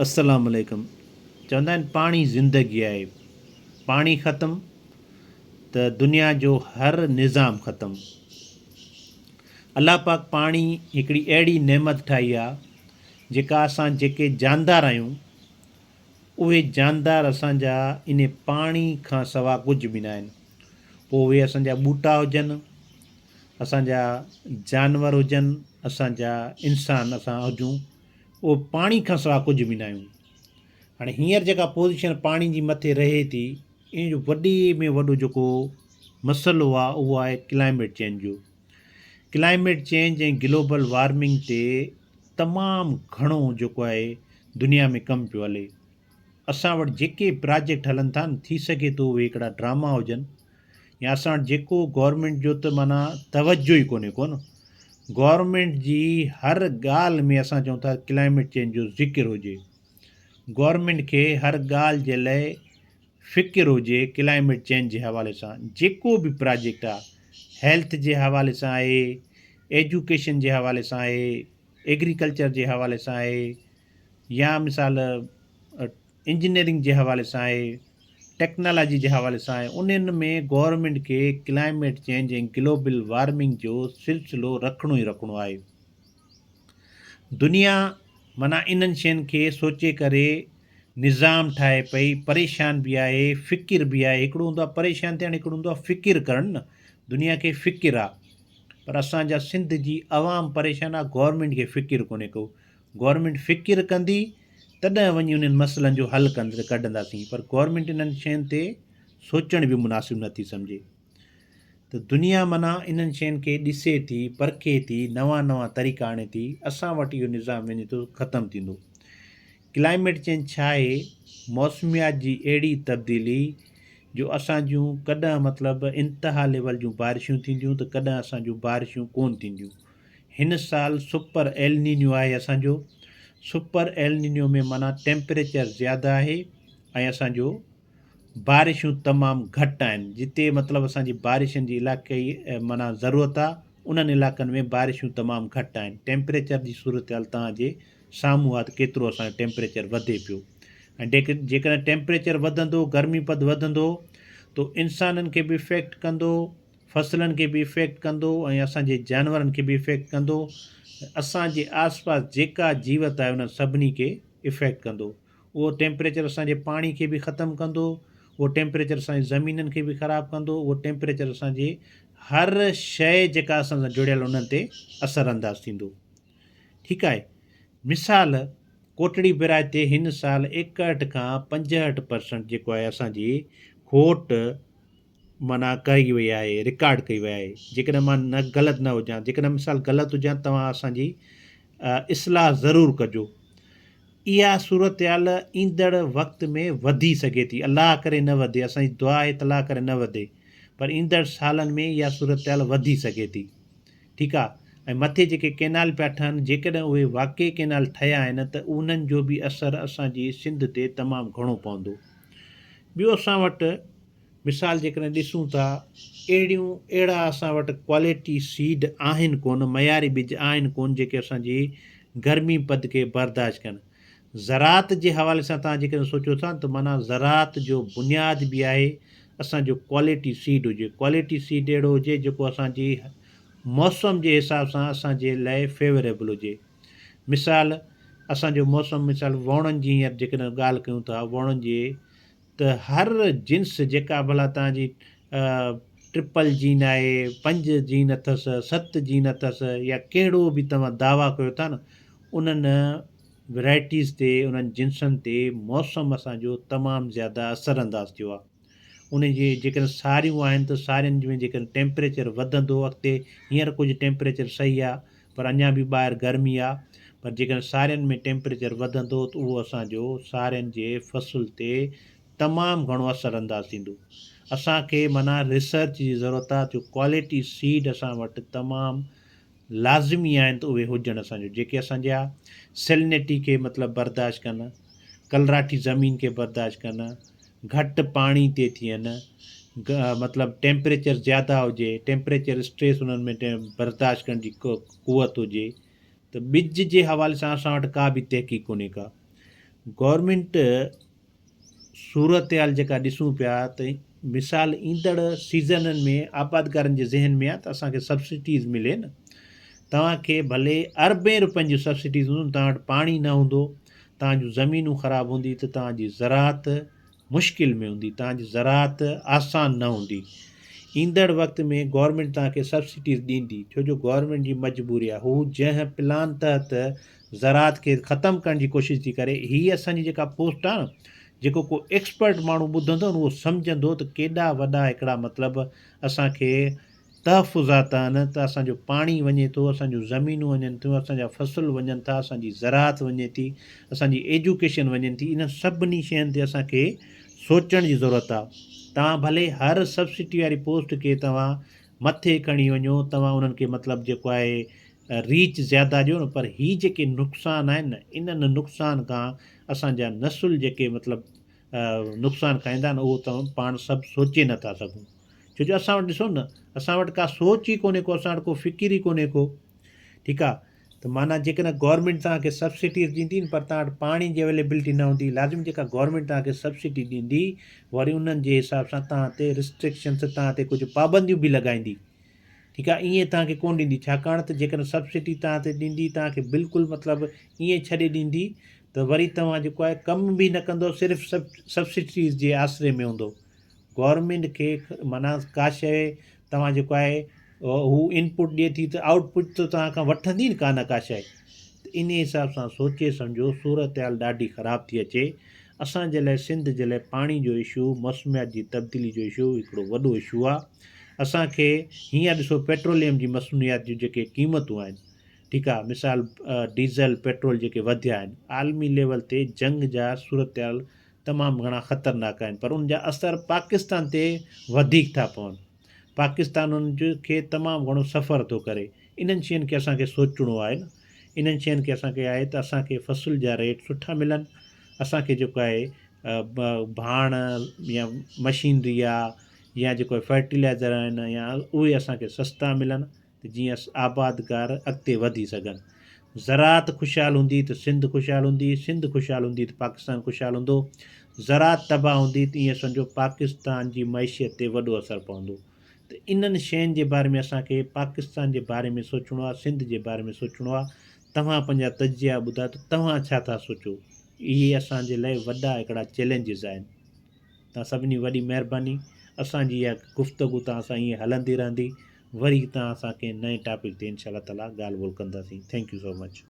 السلام عليڪم چوندا آهن پاڻي زندگي آهي پاڻي ختم ته دنيا جو هر نظام ختم الله پاڪ پاڻي هڪڙي اهڙي نعمت ٺاهي آ جيڪا اسان جيڪي جاندار آهيون اهي جاندار اسان جا ان پاڻي کان سوا ڪجهه به ناهن پوء اهي اسان جا ٻوٽا هجن اسان جا جانور هجن اسان جا انسان اسان هجون اهو پاڻي کان سواء ڪجهه به ناهيون. هاڻي هينئر جيڪا پوزيشن پاڻي جي مٿي رهي ٿي ان جو وڏي ۾ وڏو جيڪو مسئلو آهي اهو آهي ڪلائميٽ چينج جو. ڪلائميٽ چينج ۽ گلوبل وارمنگ تي تمام گهڻو جيڪو آهي دنيا ۾ ڪم پيو هلي. اسان وٽ جيڪي پراجيڪٽ هلن ٿا نه ٿي سگهي ٿو اهي هڪڙا ڊراما هجن يا اسان وٽ جيڪو گورنمينٽ جو ته معنيٰ توجه ئي ڪونهي ڪو نه گورنمينٽ جي هر ڳالهه ۾ اسان چئون ٿا ڪلائميٽ چينج جو ذڪر هجي گورنمينٽ کي هر ڳالهه جي لاء فڪر هجي ڪلائميٽ چينج جي حوالي سان جيڪو به پراجيڪٽ آهي هيلٿ جي حوالي سان آهي ايجوڪيشن جي حوالي سان آهي ايگريڪلچر جي حوالي سان آهي يا مثال انجنيئرنگ جي حوالي سان آهي، ٽيڪنالاجي جي حوالي سان آهي، انهن ۾ گورنمينٽ کي ڪلائميٽ چينج ۽ گلوبل وارمنگ جو سلسلو رکڻو ئي رکڻو آهي. دنيا معنيٰ انهن شين کي سوچي ڪري نظام ٺاهي پئي، پريشان به آهي، فڪر به آهي، هڪڙو هوندو آهي پريشان ٿيڻ هڪڙو هوندو آهي فڪر ڪرڻ نه، دنيا کي فڪر آهي پر اسان جا سنڌ جي عوام پريشان آهي، گورنمينٽ کي فڪر ڪونهي ڪو، گورنمينٽ فڪر ڪندي تڏهن وڃي انهن مسئلن جو حل ڪڍنداسين پر گورنمينٽ انهن شين تي سوچڻ به مناسب نٿي سمجهي ته دنيا معنيٰ انهن شين کي ڏسي ٿي پرکي ٿي نوان نوان طريقا آڻي ٿي اسان وٽ اهو نظام وڃي ٿو ختم ٿيندو ڪلائميٽ چينج ڇا آهي موسميات جي اهڙي تبديلي جو اسان جون ڪڏهن مطلب انتها ليول جون بارشون ٿينديون ته ڪڏهن اسان جون بارشون ڪون ٿينديون هن سال سپر ايلنينيو آهي اسان جو سپر ايلنينيو ۾ معنيٰ ٽيمپريچر زياده آهي ۽ اسان جو بارشون تمام گهٽ آهن جتي مطلب اسان جي بارشن جي علاقائي معنيٰ ضرورت آهي انهن علاقن ۾ بارشون تمام گهٽ آهن ٽيمپريچر جي صورتحال توهان جي سامهون آهي ته ڪيترو اسان جو ٽيمپريچر وڌي پيو ۽ جيڪڏهن ٽيمپريچر وڌندو گرمي پد وڌندو تو انسانن کي به افيڪٽ ڪندو فصلن کي به افيڪٽ ڪندو ۽ اسان جي جانورن کي به افيڪٽ ڪندو اسان جي آس پاس جيڪا جيوت آهي انهن سڀني کي افيڪٽ ڪندو اهو ٽيمپريچر اسان جي پاڻي کي به ختم ڪندو اهو ٽيمپريچر اسان جي زمينن کي به خراب ڪندو اهو ٽيمپريچر اسان جي هر شيء جيڪا اسان سان جڙيل انهن تي اثر انداز ٿيندو ٺيڪ آهي مثال ڪوٽڙي براج تي هن سال 61 کان 65 پرسنٽ جيڪو آهي اسان جي کوٽ منع ڪئي وئي آهي، رڪارڊ ڪئي وئي آهي، جيڪڏهن مان نه غلط نه هجان، جيڪڏهن مثال غلط هجان توهان اسان جي اصلاح ضرور ڪجو. اها صورتحال ايندڙ وقت ۾ وڌي سگهي ٿي، الله ڪري نه وڌي، اسان جي دعا آهي ته الله ڪري نه وڌي، پر ايندڙ سالن ۾ اها صورتحال وڌي سگهي ٿي. ٺيڪ آ ۽ مٿي جيڪي ڪينال پيا ٺهن جيڪڏهن اهي واقعي ڪينال ٺهيا آهن ته انهن جو به اثر اسان جي سنڌ تي تمام گهڻو پوندو. ٻيو اسان وٽ مثال جيڪڏهن ڏسون ٿا اهڙيون اهڙا اسان وٽ ڪوالٽي سيڊ آهن ڪونه معياري ٻج آهن ڪونه جيڪي اسان جي گرمي پد کي برداشت ڪن. زراعت جي حوالي سان توهان جيڪڏهن سوچو ٿا ته معنيٰ زراعت جو بنياد به آهي اسان جو ڪوالٽي سيڊ هجي ڪوالٽي سيڊ اهڙو هجي جيڪو اسان جي موسم جي حساب سان اسان جي لاء فيوريبل هجي مثال اسان جو موسم مثال ووڻن جي هينئر جيڪڏهن ڳالهه ڪيون ٿا ووڻن جي ته هر جنس جيڪا ڀلا توهان جي ٽرپل جين آهي، پنج جين اٿس، ست جين اٿس يا ڪهڙو به توهان دعويٰ ڪيو ٿا نه انهن ورائٽيز تي انهن جنسن تي موسم اسان جو تمام زياده اثر انداز ٿيو آهي. ان جي جيڪڏهن ساريون آهن ته سارين ۾ جيڪڏهن ٽيمپريچر وڌندو اڳتي هينئر ڪجهه ٽيمپريچر صحيح آهي پر اڃا به ٻاهر گرمي آ پر جيڪڏهن سارين ۾ ٽيمپريچر وڌندو ته اهو اسان جو سارين جي فصل تي تمام گهڻو اثر انداز ٿيندو. اسان کي معنيٰ ريسرچ جي ضرورت آ جو ڪوالٽي سيڊ اسان وٽ تمام لازمي آهن ته اهي هجن اسان جو جيڪي اسان جا سيلنيٽي کي مطلب برداشت ڪن ڪلراٺي زمين کي برداشت ڪن گهٽ پاڻي تي ٿين مطلب ٽيمپريچر زياده هجي ٽيمپريچر اسٽريس انهن ۾ برداشت ڪرڻ جي قوت هجي ته ٻج جي حوالي سان اسان وٽ ڪا به تحقيق ڪونهي ڪا گورنمينٽ صورتحال جيڪا ڏسون پيا ته مثال ايندڙ سيزنن ۾ آبادگارن جي ذهن ۾ آهي ته اسان کي سبسڊيز ملي نه توهان کي ڀلي اربين روپين جون سبسڊيز هونديون توهان وٽ پاڻي نه هوندو توهان جون زمينون خراب هوندي ته توهان جي زراعت مشڪل ۾ هوندي توهان جي زراعت آسان نه هوندي ايندڙ وقت ۾ گورنمينٽ توهان کي سبسڊيز ڏيندي ڇو جو گورنمينٽ جي مجبوري آهي هو جنهن پلان تحت زراعت کي ختم ڪرڻ جي ڪوشش ٿي ڪري هي اسان جي جيڪا پوسٽ آهي نه جيڪو ڪو ايڪسپرٽ ماڻهو ٻڌندو نه اهو سمجهندو ته ڪيڏا وڏا هڪڙا مطلب اسان کي تحفظات آهن ته اسان جو پاڻي وڃي ٿو، اسان جون زمينون وڃن ٿيون، اسان جا فصل وڃن ٿا، اسان جي زراعت وڃي ٿي، اسان جي ايجوڪيشن وڃن ٿي، انهن سڀني شين تي اسان کي سوچڻ جي ضرورت آهي. توهان ڀلي هر سبسڊي واري پوسٽ کي توهان مٿي کڻي وڃو، توهان انهن کي مطلب جيڪو آهي ريچ زياده ڏيو نه پر هي جيڪي نقصان آهن نه انهن نقصان کان اسان جا نسل جيڪي مطلب نقصان کائيندا نه اهو توهان پاڻ سڀ سوچي نٿا سگهون. ڇو جو اسان وٽ ڏسو نه اسان وٽ ڪا سوچ ئي ڪونهي ڪو اسان وٽ ڪو فڪر ئي ڪونهي ڪو ٺيڪ آ ته معنيٰ جيڪڏهن گورنمينٽ توهان کي سبسڊيز ڏيندي پر توهان وٽ پاڻي جي اويليبلٽي نه هوندي لازم جيڪا گورنمينٽ توهان کي سبسڊي ڏيندي وري انهن جي حساب سان توهان تي رسٽرڪشنس توهان تي ڪجهه پابنديون به لڳائيندي ٺيڪ آ ائين توهان کي ڪون ڏيندي ڇاڪاڻ ته جيڪڏهن سبسڊي توهان تي ڏيندي توهان کي بلڪل مطلب ائين ڇڏي ڏيندي ته وري توهان جيڪو آهي ڪم به نه ڪندو صرف سبسڊيز جي آسري ۾ هوندو گورنمينٽ کي معنيٰ ڪا شيء توهان جيڪو آهي هو انپٽ ڏئي ٿي ته آئوٽ پٽ ته توهان کان وٺندي نه ڪا نه ڪا شيء ته ان حساب سان سوچي سمجهو صورتحال ڏاڍي خراب ٿي اچي اسان جي لاء سنڌ جي لاء پاڻي جو اشو موسميات جي تبديلي جو اشو هڪڙو وڏو اشو آهي اسان کي هينئر ڏسو پيٽروليم جي مصنوعات جون جيڪي قيمتون آهن ٺيڪ آهي مثال ڊيزل پيٽرول جيڪي وڌيا آهن عالمي ليول تي جنگ جا صورتحال تمام گهڻا خطرناڪ آهن پر ان جا اثر پاڪستان تي وڌيڪ ٿا پون پاڪستان ان کي تمام گهڻو سفر ٿو ڪري انهن شين کي اسان کي سوچڻو آهي نه انهن شين کي اسان کي آهي ته اسان کي فصل جا ريٽ سٺا ملن اسان کي جيڪو آهي ڀاڻ يا مشينري آ يا جيڪو فرٽيلائزر آهن يا اهي اسان کي سستا ملن ته جيئن آبادگار اڳتي وڌي سگهن. زراعت خوشحال هوندي ته سنڌ خوشحال هوندي، سنڌ خوشحال هوندي ته پاڪستان خوشحال هوندو، زراعت تباهه هوندي ته ائين سمجهو پاڪستان جي معيشت تي وڏو اثر پوندو ته انهن شين جي باري ۾ اسان کي پاڪستان جي باري ۾ سوچڻو آهي، سنڌ جي باري ۾ سوچڻو آهي، توهان پنهنجا تجزيا ٻڌايو ته توهان ڇا ٿا سوچو؟ اهي اسان جي لاء وڏا هڪڙا چئلينجز آهن. توهان سڀني وڏي مهرباني اسان جي اها گفتگو توهان سان ائين هلندي رهندي وري توهان سان ڪنهن نئين ٽاپڪ تي انشاء الله تعالي ڳالهه ٻولهه ڪنداسين thank you so much.